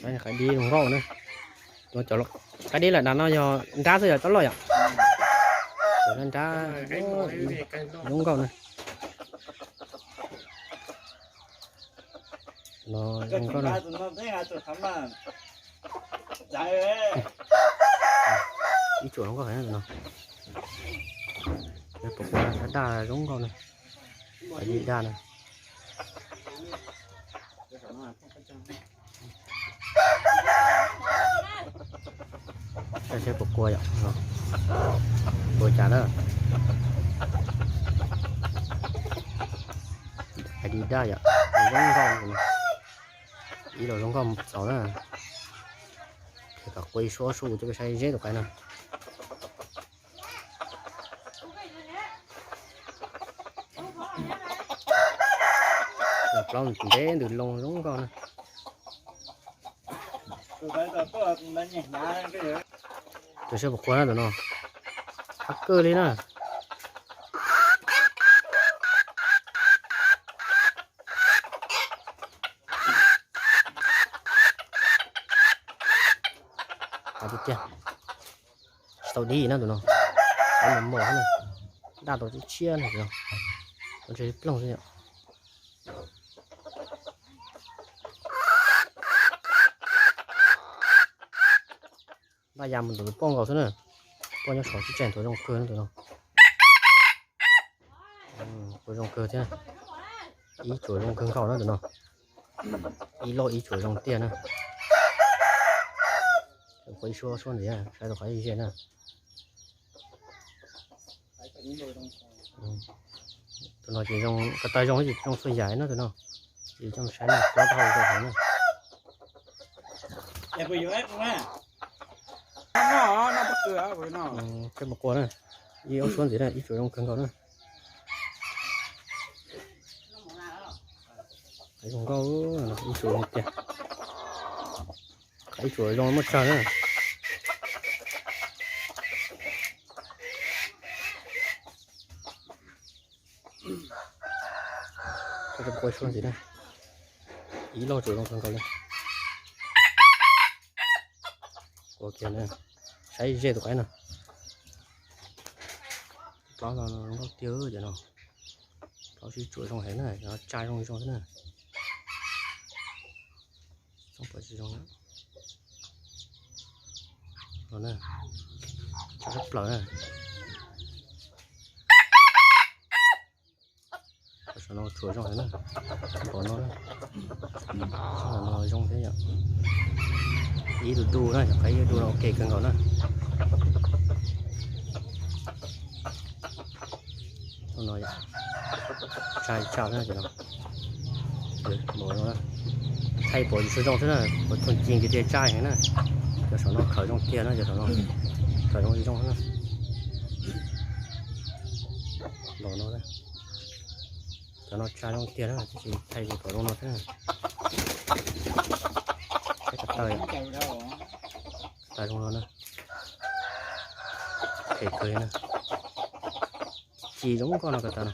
Qaib dib zoo nkauj na. Cov qaib dib lawm dav no yog nrab xwb yog cov loj yom. Cov nrab zoo nkauj na. No zoo nkauj na. Ib tsuam zoo nkauj heev no. Pom daj daj zoo nkauj na. Daj na. Saib seb puas kua yom, kua cas na. Hais di daj yom, zoo nkauj, ib los zoo nkauj txaus na. Ces kom qua ib suab su coj peb saib zeb tus qaib no. Plaub ntev ntws loo zoo nkauj na. Tus saib puas qua na tus no. Qab kawg li na. Qab tiag tiag. Tsis tau dib na tus no. Qab mos mos na. Daj tau tshiab tshiab na tus no. Tau ntshe ploog xwb yom. Npaj ya mus ntuv poj nkaus xwb na. Poj nyob saud tsis tseem tus zoo kawg na tus no. Tus zoo kawg thiab. Ib tsuam zoo kawg nkaus na tus no. Ib loj ib tsuam zoo tiag na. Qua ib suab suab ntxiv saib tus qaib ze na. Tus no ces zoo, ko taw zoo ces zoo txhua yam no tus no. Ces coj saib no, plaub dhau zoo heev na. Saib mus qua na, ib ob suab ntxiv na, ib tsuam zoo kawg nkaus na. Zoo nkauj, ib tsuam zoo tiag. Ib tsuam zoo muaj tsawg na. Qua ib suab ntxiv na. Ib loj tsuam zoo kawg nkaus li. Ua kiag na, saib ze tus qaib no. Plaub no zoo nkauj tiag cov no. Plaub sib tsuam zoo heev na, cov no tsa zoo zoo xwb na. Txhob pom tsis zoo no na. Tsa sab plaws na. Saum no tsuam zoo heev na. Npaum no na. Saum no zoo thiab yom. Ib tug du na, cov qaib ib tug du no ua ke kawg nkaus na. Saum no tsai tsau na cov no. Npaum no na. Thaij pom tsis tshua zoo xwb na, pom txoog cig tiag tiag tsai heev na. Cov saum no khawm zoo tiag na, cov saum no khawm zoo zoo na. Npaum no na. Cov no tsai zoo tiag na, tab sis thaij pom zoo no xwb na. Saib ko taw, ko taw zoo no na. Phem kawg li na. Ci zoo nkauj no ko taw no.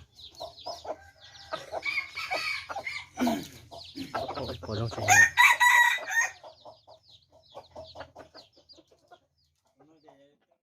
Pom zoo tsis heev.